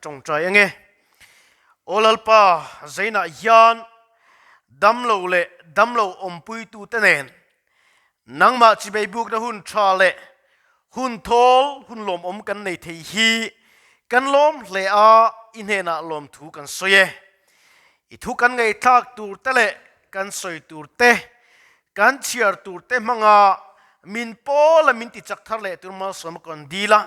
Tawngtai ange. Aw Lalpa, Zainah hian damlo leh damlo awmpuitute nen nangmah chibei bukna hun tha leh hun thawl hun lawmawm kan nei thei hi kan lawm hle a, i hnenah lawmthu kan sawi e. I thu kan ngaihthlak tur te leh kan sawi tur te, kan chhiar tur te hmanga min pawl a min ti chak thar leh tur malsawm a kan dil a.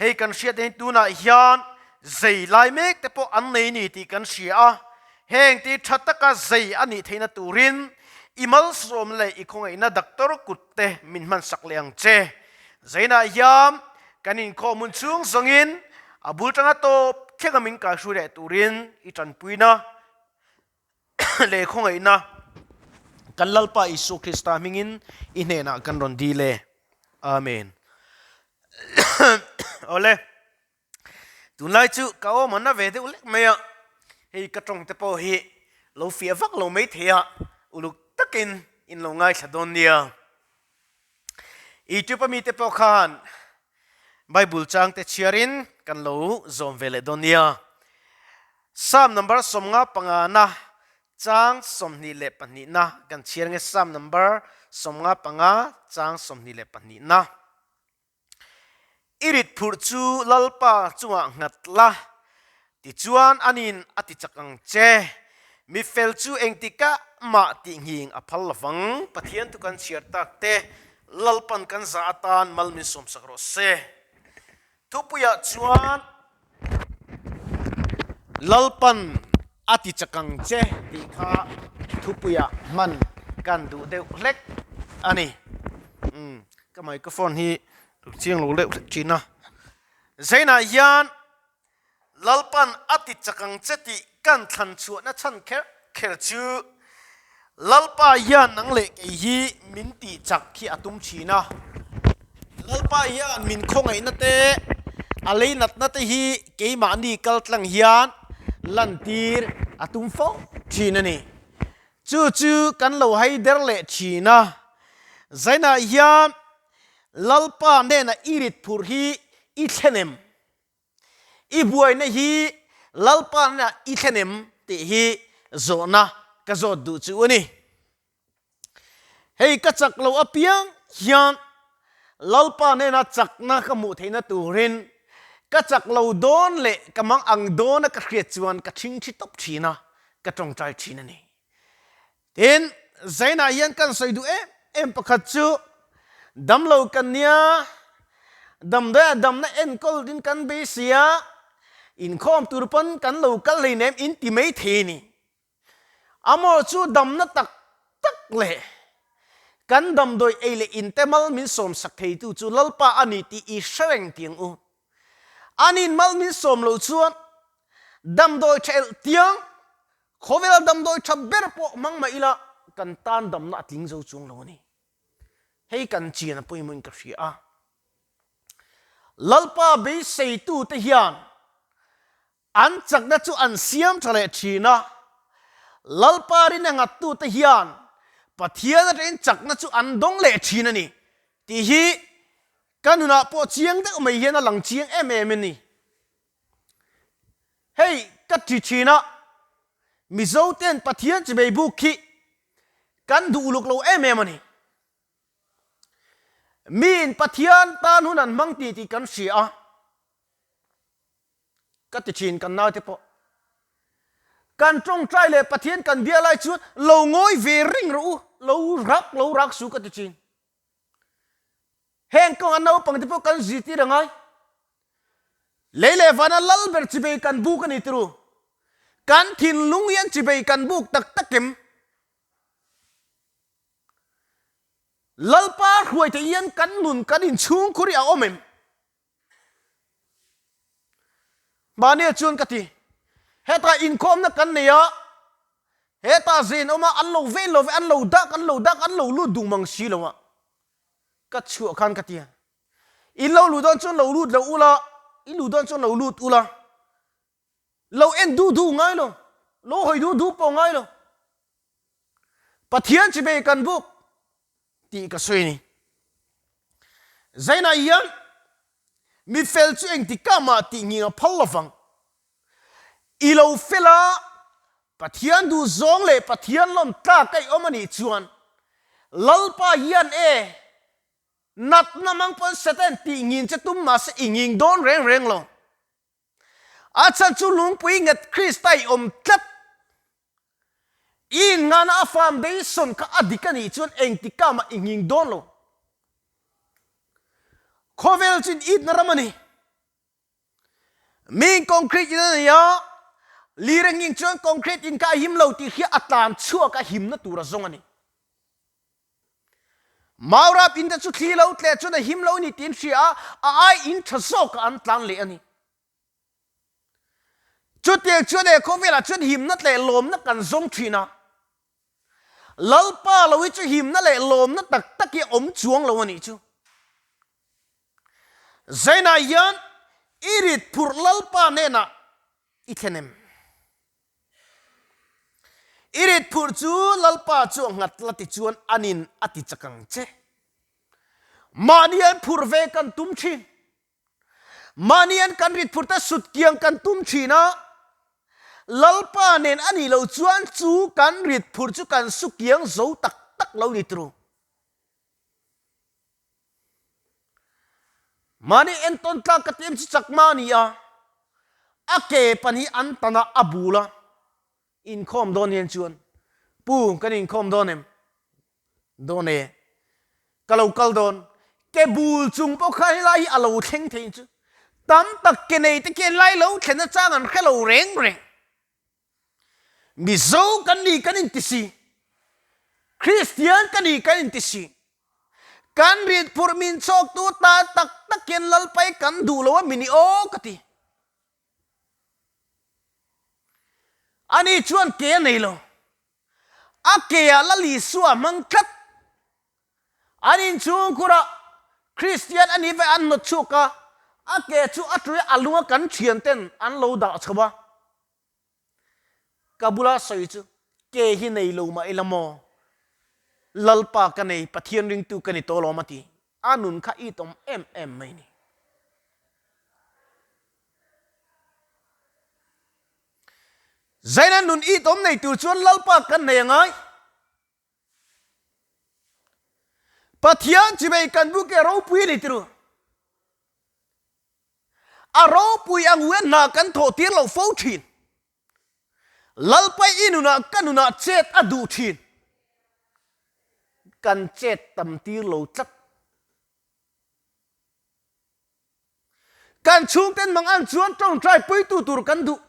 Hei kan hriat eng tunah hian zei lai mek te pawh an nei ni tih kan hria a, heng ti tha taka zei a nih theihna turin i malsawm leh i khawngaihna doctor kut te min hmansak leh ang che. Zeinah hian kan inkhawm hun chhung zawngin a bul tanga tawp thlenga min kaihru leh turin i tanpuina leh khawngaihna kan Lalpa Isua Krista hmingin i hnenah kan rawn dil e. Amen. Awle, tunlai chu ka awm an na ve deuh lek mai a, hei ka tawng te pawh hi lo fiah vak lo mai thei a, uluk takin in lo ngaithla dawn nia. YouTube a mite pawh khan Bible chang te chhiarin kan lo zawm ve leh dawn nia. Psalm number 55 na chang 22 na kan chhiar nge Psalm number 55 chang 22 na. I rit phurh chu Lalpa chungah nghat la, tichuan anin a ti chak ang che. Mi fel chu engtikah mah tih nghing a phal lovang. Pathian thu kan chhiar tak te, Lalpan kan za atan mal min sawmsak rawh se. Thupuiah chuan Lalpan a ti chak ang che tih kha thupuiah hman kan duh deuh hlek a ni. Umm ka microphone hi ruk chiang lo deuh hlek thin a. Zainah hian Lalpan a ti chak ang che tih kan thlan chhuahna chhan kher kher chu Lalpa hian nang leh kei hi min tih chak hi a tum thin a. Lalpa hian min khawngaihna te, a leinatna te hi keimahni kal tlang hian lantir a tum fo thin a ni. Chu chu kan lo hai der leh thin a. Zainah hian Lalpa hnena i rit phurh hi i thlen em? I buaina hi Lalpa hnenah i thlen em tih hi zawhna ka zawt duh chu a ni. Hei ka chak lo apiang hian Lalpa hnena chakna ka hmuh theihna turin ka chak lo dawn leh ka mang ang dawna ka hriat chuan ka thingthi tawp thin a, ka tawngtai thin a ni. Tin, Zainah hian kan sawi duh em em pakhat chu damlo kan nia, damdawiah damna enkawl din kan beisei a, inkhawm tur pawn kan lo kal hleinem in ti mai thei a ni. Amaw chu damna tak tak leh kan damdawi ei leh inte mal min sawmsak theitu chu Lalpa a ni tih i hre reng tiang u. Anin mal min sawm loh chuan damdawi tha elh tiang Khawvel damdawi tha ber pawh hmang mah ila kan tan damna a tling zo chuang lo a ni. Hei kan chian a pawimawhin ka hria a. Lalpa beiseitute hian an chakna chu an siam tha leh thin a, Lalpa rin a ngattute hian Pathian atangin chakna chu an dawng leh thin a ni tih hi ka nunah pawh chiang deuh mai hian a lang chiang em em a ni. Hei ka ti thin a, Mizo ten Pathian chibei buk khi kan duh uluk lo em em a ni. Miin Pathian tan hun an hmang ti tih kan hria a, ka ti thin kan naute pawh. Kan tawngtai leh Pathian kan bia lai chuan lo ngawi ve reng rawh u, lo rak lo rak su ka ti thin. Heng kawnga naupangte pawh kan zirtir a ngai. Lei leh vana lal ber chibei kan buk a ni turu. Kan thinlung hian chibei kan buk tak tak em? Lalpa hruai theih hian kan nun kan inchhungkhur hi a awm em? Mahnia chuan ka ti, Hetah inkhawmna kan nei a, hetah zin awm a, an lo vel lo ve, an lo dak, an lo dak, an lo lut duh mang si lo a. Ka chhuah khan ka ti a, In lo luh dawn chuan lo lut lo ula, in luh dawn chuan lo lut ula, lo en duh duh ngai lo, lo hawi duh duh pawh ngai lo. Pathian chibei kan buk tih ka sawi a ni. Zainah hian mi fel chu engtikah mah tih nghing a phal lovang. I lo fel a, Pathian duhzawng leh Pathian lawm tlak a i awm a nih chuan Lalpa hian e, natna mang pawn Satan tih ngin che tum mahse i nging dawn reng reng lo. A chhan chu lungpui nghet Krista i awm tlat. I innghahna a foundation kha a dik a nih chuan engtikah mah i nghing dawn lo. Khawvel chu in itna ram a ni. Miin concrete in a nei a, lir a nghing chuan concrete in kha a him lo tih hria a tlan chhuak a himna tur a zawng a ni. Maurap in te chu thli lo tleh chuan a him lo a ni tiin hria a, a ai in tha zawkah an tlan leh a ni. Chutiang chuan he khawvelah chuan himna leh lawmna kan zawng thin a, Lalpa lo hi chu himna leh lawmna tak tak hi a awm chuang lo a nih chu. Zainah hian i rit phurh Lalpa hnenah i thlen em? I rit phurh chu Lalpa chu a nghat la tichuan anin a ti chak ang che. Mahni an phurh ve kan tum thin. Mahni an kan rit phurh te sut kiang kan tum thin a, Lalpa nen a nih loh chuan chu kan rit phurh chu kan su kiang zo tak tak lo ni tru. Mahni entawn tlak ka ti em chu chakma a ni a, a ke pan hi an tan a, a bul a, inkhawm dawn hian chuan Pu kan inkhawm dawn em? Dawn e, ka lo kal dawn. Ke bul chung pawh khan helai hi a lo thleng thei chu. Tam tak ke nei te khian helai lo thlen achang an hre lo reng reng. Mizo kan ni kan inti si, Kristian ka ni kan inti si. Kan rit phurh min chawk tu ta tak tak hian Lalpai kan duh lo a mini aw ka ti. Ani chuan ke a nei lo. A keah Lal Isua hmang tlat. An inchhungkhurah Kristian a nih ve an hnawt chhuak a, a ke chu a ṭui a lunga kan ṭhianten an lo dah chho a. Ka bula sawi chu ke hi nei lo mah ila maw? Lalpa ka nei, Pathian ringtu ka ni tawh alawm a ti. A nun kha itawm em em mai ni. Zaina nun itawm nei tur chuan Lalpa kan nei a ngai. Pathian chimei kan bu ke ropui a ni tiru. A ropui ang hu hian hna kan thawh tir lo fo thin. Lalpai i nunah ka nunah chet a duh thin. Kan chet tam tir lo tlat. Kan chhungten mang an chuan tawngtai puitu tur kan duh.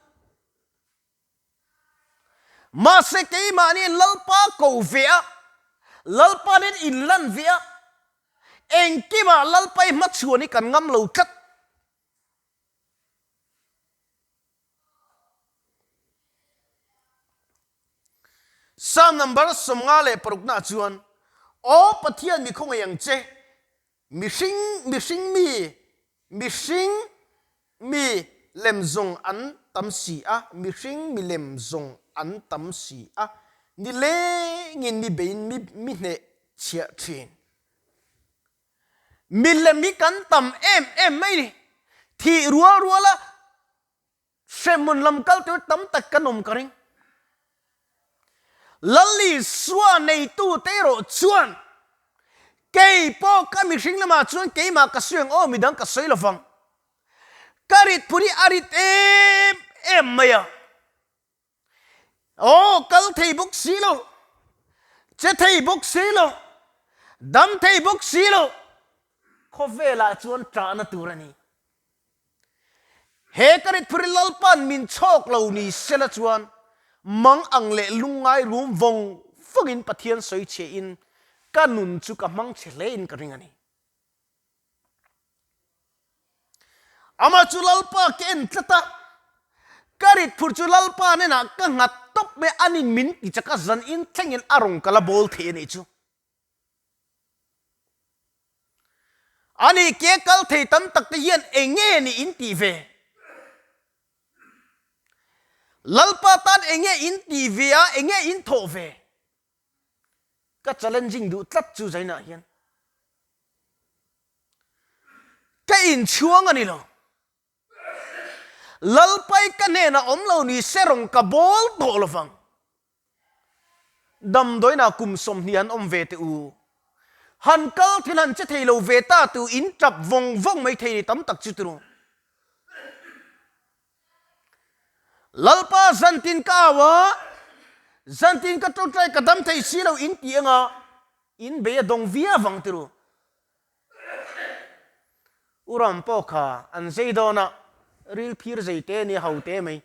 Mahse keimahni Lalpa ko ve a, Lalpa nen inlan ve a, engkimah Lalpa i hmachhuan hi kan ngam lo tlat. Psalm number 56 na chuan, Aw Pathian mi khawngaih ang che, Mihring, mihring mi, mihring mi lem zawng an tam si a, mihring mi lem zawng an tam si a, nilengin mi beiin mi, mi hneh chhiah thin. Milem hi kan tam em em mai ni. Thih rual ruala Hremhmun lam kal tur tam tak kan awm ka ring. Lal Isua neitute erawh chuan kei pawh ka mihring lamah chuan keimah ka sawi ang aw, midang ka sawi lovang. Ka rit phur hi a rit em em mai a. Aw, kal thei bawk si lo, che thei bawk si lo, dam thei bawk si lo, khawvelah chuan ṭahna tur a ni. He ka rit phur hi Lalpa'n min chhawk lo ni sela chuan mang ang leh lungngai rum vawng vawngin Pathian sawi chhiahin ka nun chu ka hmang chhe hlein ka ring a ni. Amah chu Lalpa ka en tlat a, ka rit phur chu Lalpa hnenah ka nghat tawp mai a, anin min ti chak a, zanin thlengin a rawn ka la bawl thei a nih chu. Ani ke kal thei tam tak te hian eng nge ni in tih ve? Lalpa tan eng nge in tih ve a, eng nge in thawh ve? Ka challenging duh tlat chu zainah hian. Ka inchhuang a ni lo. Lalpai ka hnenah awm lo ni se rawng ka bawl tawh lovang. Damdawiinah kum 20 an awm ve teh u. Han kal thil han che thei lo ve ta tu in tap vawng vawng mai thei ni tam tak chu tunu. Lalpa zantin ka au a, zantin ka tawngtai ka dam thei si lo in ti anga in bei a dawng viau ang tiru. U ram pawh kha an zei dawn a, ril phir zei te nia ho te mai.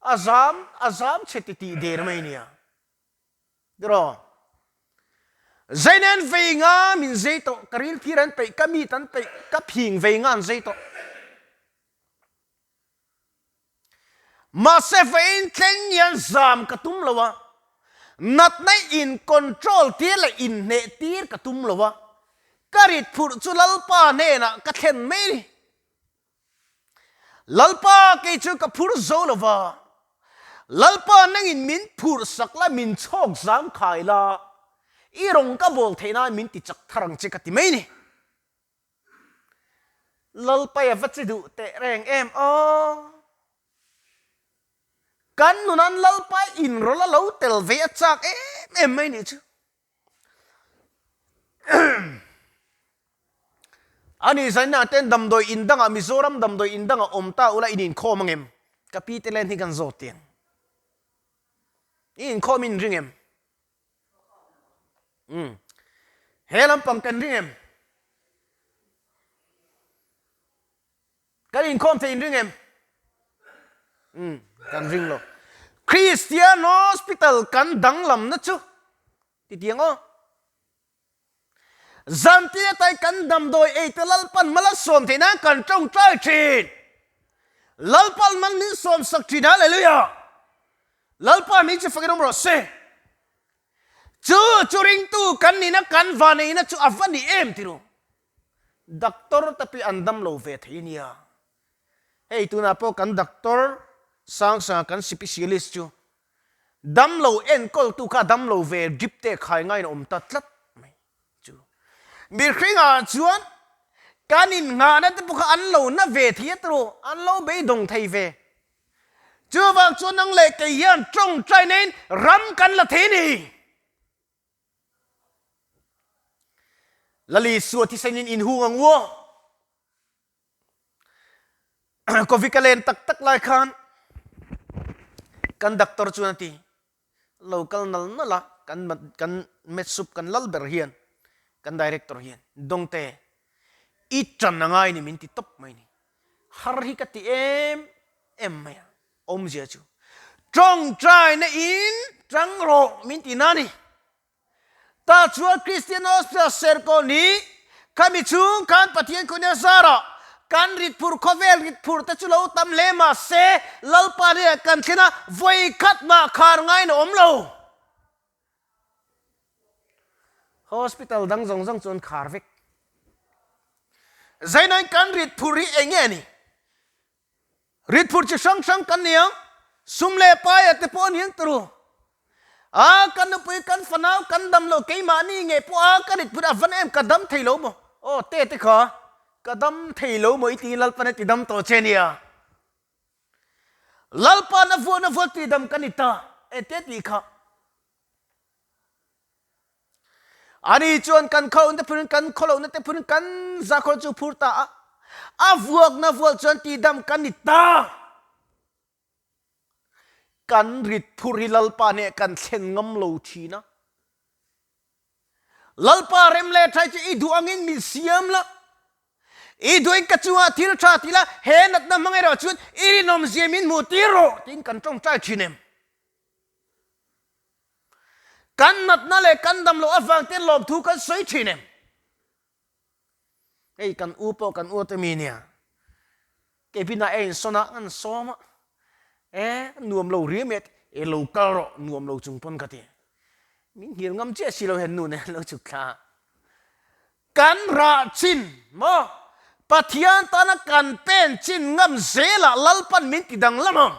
A zam, a zam chhe ti tih der mai nia. Tiraw? Zei nen vei nga min zei tawh, ka ril phir an peih, ka mit an peih, ka phing vei nga an zei tawh. Mahse vawiin thleng hian zam ka tum lo a, natna in control tir leh inhneh tir ka tum lo a, ka rit phurh chu Lalpa hnenah ka thlen mai a ni. Lalpa kei chu ka phur zo lo va, Lalpa nangin min phurh sak la, min chhawk zang khai la, i rawng ka bawl theih nan min ti chak thar ang che ka ti mai a ni. Lalpai a va chi duh teh reng em aw. Kan nunan Lalpai inrawlh a lo tel ve a chak em em mai nih chu. Ani zainah ten damdawi in dangah Mizoram damdawi in dangah awm ta ula in inkhawm angem? Ka pi te len hi kan zawt tiang. I inkhawm in ring em? Umm. He lampang kan ring em? Kan inkhawm thei in ring em? Umm, kan ring lo. Christian Hospital kan danglamna chu ti tiang aw. Zantin atai kan damdawi ei te Lalpan mal a sawm theih nan kan tawngtai thin. Lalpan mal min sawm sak thin Hallelujah. Lalpa min chu fakin awm rawh se. Chu chu ringtu kan nihna kan vaneihna chu a va ni em ti ru. Doctor te pawh an dam lo ve thei ania. Hei tunah pawh kan doctor Sangsanga kan sipisialist chu dam lo enkawltu kha a dam lo ve drip te khai ngaiin a awm ta tlat mai chu. Mihringah chuan kan innghahna te pawh kha an lo na ve thei a tiraw, an lo beidawng thei ve. Chuvang chuan nang leh kei hian tawngtai neiin ram kan la thei a ni. Lali Sua thisenin inhung ang u aw. Covid ka len tak tak lai khan kan doctor chuan a ti, lo kal nal nal a, kan kan med sup kan lal ber hian, kan director hian, Dawngte, i tan a ngai ni min ti tawp mai ni. Har hi ka ti em em mai a, awmzia chu tawngtaina in tang rawh min ti na ni. Tah chuan Kristian Hospital Serkawn hi khami chhung khan Pathian khunia zarah kan rit phur khawvel rit phur te chu lo tam hle mahse Lalpa hnenah kan thlen a, vawi khat mah khar ngaiin a awm lo. Hospital dang zawng zawng chu an khar vek. Zainain kan rit phur hi eng nge a ni? Rit phur chi hrang hrang kan ni ang, sum leh paia te pawh a ni ang turu. A, kan nupui, kan fanau, kan dam lo, keimahni ngei pawh a, ka rit phur a van em, ka dam thei lo maw? Aw, te te kha, ka dam thei lo maw i tiin Lalpan a ti dam tawh che nia. Lalpan a vuan a vuan tih dam ka ni ta e te tih kha. Ani chuan kan khawlna te phurin kan khawlohna te phurin kan zakhawlh chu phur ta a, a vuakna vual chuan tihdam kan ni ta. Kan rit phur hi Lalpa hneh kan thlen ngam lo thin a. Lalpa rem leh thai chu i duh angin min siam la, i duhin ka chungah thil tha ti la, he natna hmang erawh chuan i rinawmzia min hmuh tir rawh tiin kan tawngtai thin em? Kan natna leh kan dam loh avang te lawmthu kan sawi thin em? Hei kan u pawh kan u te mi nia. Kevin-a a insawn a, an sawm a. E, nuam lo riam e, e lo kal rawh, nuam lo chung pawn ka ti. Min nghil ngam chiah si lo hian nu nen lo chhuk thla a. Kan rah chin maw? Pathian tana kan pen chin ngam zelah Lalpan min ti danglam ang.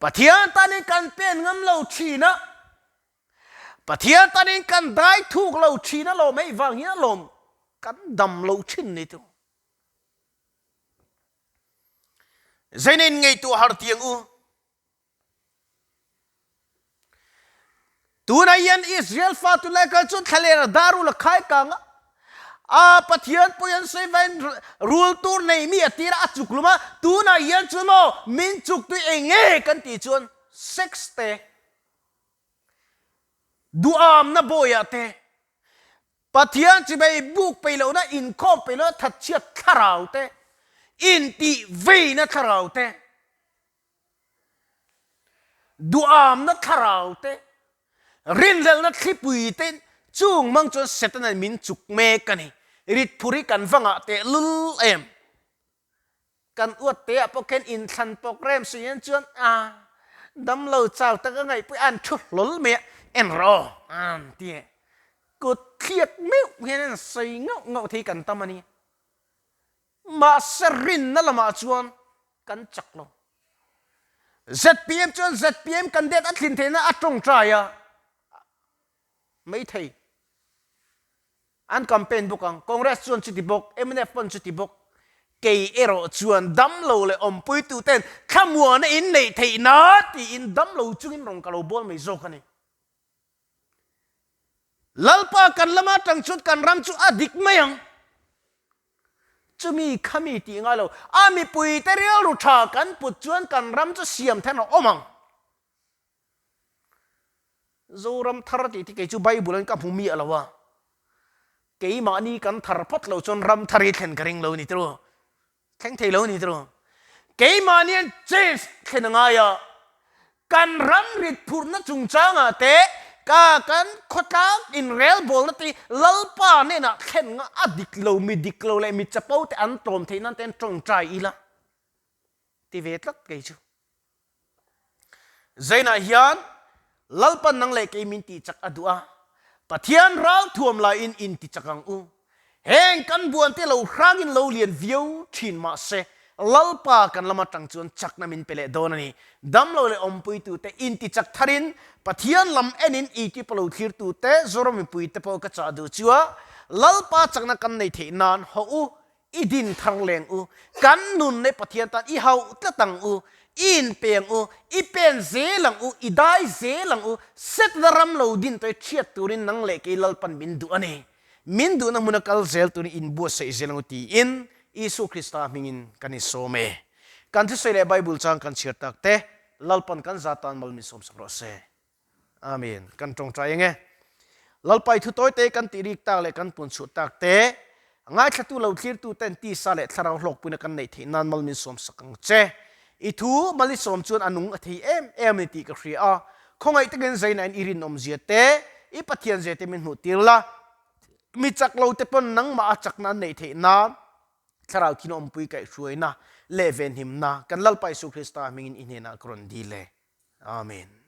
Pathian tanin kan pen ngam lo thin a, Pathian tanin kan dai thuk lo thin a lawm, hei vang hian a lawm kan dam lo thin ni tu. Zeina in ngaihtuah har tiang u. Tunah hian Israel fatu lai kal chuan thlaler dar ul a khai kang a. A Pathian pawh an sawi vain rul tur nei mi a tir a chuk lum a. Tunah hian chuan maw min chuk tui eng nge kan tih chuan sex te duhamna bawiah te Pathian chibei buk peih lohna inkhawm peih lohna thatchhiat thlarau te intih veina thlarau te Duhamna thlarau te, rinhlelhna thlipui te chung mang chuan Setana'n min chuk mek a ni. Ritphur hi kan va ngah teh lul em? Kan uat te ah pawh khian inthlan program sawi hian chuan a damlo chau tak a ngaihpui a an thu hlawl mai a, en rawh aw an ti e. Kut thliak meuh hian an sawi ngauh ngauh thei kan tam a ni. Mahse rinna lamah chuan kan chak lo. Zpm chuan zpm candidate a thlin theihna a tawngtai a maithei. An campaign bawk ang. Congress chuan chuti bawk, mnf pawn chuti bawk. Kei erawh chuan damlo leh awmpuituten thlamuana in neih theih na tiin damlo chungin rawn ka lo bawl mai zawk a ni. Lalpa kan lama tang chuan kan ram chu a dik mai ang. Chumi khami tih ngai lo, a mipuite rilru tha kan put chuan kan ram chu siam then a awm ang. Zoram thar tih te kei chu Bible an ka hmu miah lo a. Keimahni kan thar phawt lo chuan ram thar hi thlen ka ring lo ni tiraw. Thleng thei lo ni tiraw. Keimahni an change thlen a ngai a, kan ram rit phurhna chungchangah te ka kan khawtlang inrelbawlna te hi Lalpa hnenah thlen nga a dik lo, mi dik lo leh mi chapo te an tlawm theih nan te an tawngtai ila ti ve tlat kei chu. Zainah hian Lalpan nang leh kei min tihchak a duh a, Pathian ralthuam laiin in tichak ang u. Heng kan buante lo hrangin lo lian viau thin mahse, Lalpa kan lam atang chuan chakna min pe leh dawn a ni. Damlo leh awmpuitute in tichak tharin Pathian lam enin YouTube a lo thlirtute Zoram mipuite pawh ka chah duh chu a, Lalpa chakna kan nei theih nan hawh u I din thar leng u, kan nun leh Pathian tan i hauh tlat ang u, i inpe ang u, i pen zel ang u, i dai zel ang u, Setna ram lo din tawh i thiat turin nang leh kei Lalpan min duh a ni. Min duhna hmuna kal zel turin inbuatsaih zel ang u tiin Isua Krista hmingin kan insawm e. Kan thusawi leh Bible chang kan chhiar tak te Lalpan kan za tan mal min sawmsak rawh se. Amen. Kan tawngtai ang e. Lalpai thu tawite kan tih rik tak leh kan pun chhuah tak te, ngaithlatu lo thlirtu ten tisa leh thlarau hlawkpuina kan neih theih nan mal min sawm sak ang che. I thu mal i sawm chuan a nung a thei em em a ni tih ka hria a. Khawngaih takin zainain i rinawmzia te, i Pathianzia te min hmuh tir la. Mi chak lo te pawn nangmah a chakna an neih theih nan Thlarau thinawmpui kaihhruaina leh venhimna kan Lalpa Isu Krista hmingin i hnenah ka rawn dil e. Amen.